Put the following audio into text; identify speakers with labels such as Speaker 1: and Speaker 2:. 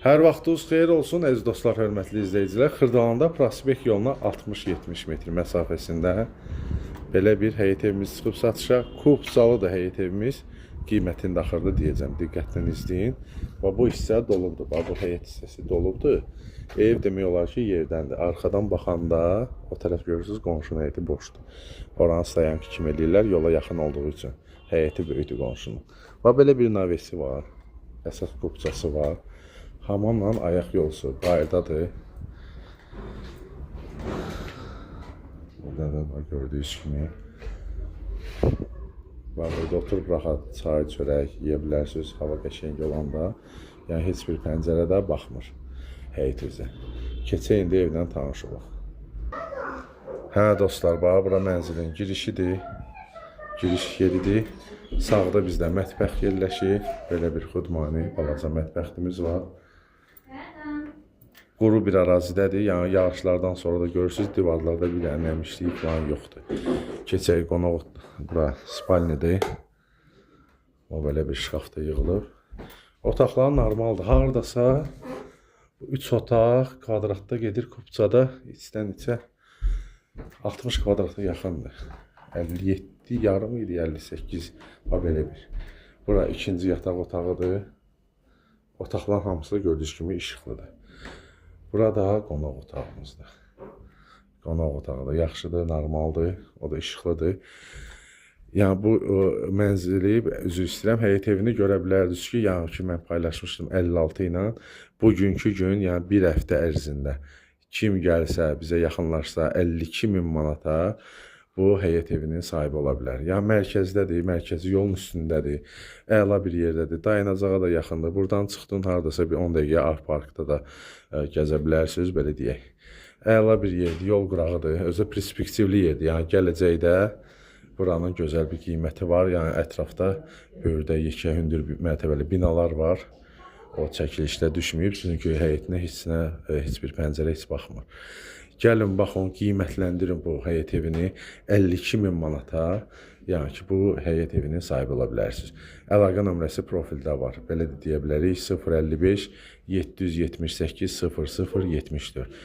Speaker 1: Hər vaxtınız xeyir olsun, əziz dostlar, hörmətli izləyicilər. Xırdalanda Prospekt yoluna 60-70 metr məsafəsində belə bir həyət evimiz çıxıb satışa. Kubcalıdır həyət evimiz. Qiymətini də axırda deyəcəm. Diqqətlə izləyin. Və bu hissə dolubdur. Bax, bu həyət hissəsi dolubdur. Ev demək olar ki, yerdəndir. Arxadan baxanda o tərəf görürsüz, qonşunun həyəti boşdur. Oranı stayanki kimi eləyirlər, yola yaxın olduğu üçün. Həyəti böyükdür qonşunun. Və belə bir navesi var. Əsas kubcası var. Hamamla ayaq yolsu bayırdadır. Burada da var, gördüyünüz kimi. Bax, burada oturub rahat çay, çörək yeyə bilərsiniz. Hava qəşəng olanda. Yəni heç bir pəncərə də baxmır həyət üzə. Keçək indi evdən tanış olaq. Hə dostlar, bax bura mənzilin girişidir. Giriş yeridir. Sağda bizdə mətbəx yerləşir. Belə bir xudmani, balaca mətbəximiz var. Quru bir ərazidədir. Yəni yağışlardan sonra da görürsüz divarlarda bir dənə nəmişlik falan yoxdur. Keçək qonaq bura spalnidir. O belə bir şkafda yığılıb. Otaqlar normaldır. Hardasa 3 otaq kvadratda gedir kupçada içdən içə 60 kvadrata yaxındır. 57 yarım idi, 58 ha belə bir. Bura ikinci yataq otağıdır. Otaqların hamısı da gördüyünüz kimi işıqlıdır. Burada qonaq otağımızdır. Qonaq otağı da yaxşıdır, normaldır, o da işıqlıdır. Yəni bu mənzili, üzr istəyirəm, həyət evini görə bilərdiniz ki, yəni ki mən paylaşmışdım 56 ilə. Bugünkü gün, yəni bir həftə ərzində kim gəlsə, bizə yaxınlaşsa 52 min manata bu həyət evinin sahibi ola bilər. Yəni mərkəzdədir, mərkəzi yolun üstündədir, əla bir yerdədir, dayanacağa da yaxındır. Buradan çıxdın hardasa bir 10 dəqiqə Ağ Parkda da gəzə bilərsiniz, belə deyək. Əla bir yerdir, yol qırağıdır, özü perspektivli yerdir. Yəni gələcəkdə buranın gözəl bir qiyməti var. Yəni ətrafda böyürdə yekə hündür mərtəbəli binalar var. O çəkilişdə düşməyib, çünki həyətinə heç nə, heç bir pəncərə heç baxmır. Gəlin baxın, qiymətləndirin bu həyət evini 52 min manata. Yəni ki, bu həyət evinin sahibi ola bilərsiniz. Əlaqə nömrəsi profildə var. Belə də deyə bilərik 055 778 00 74.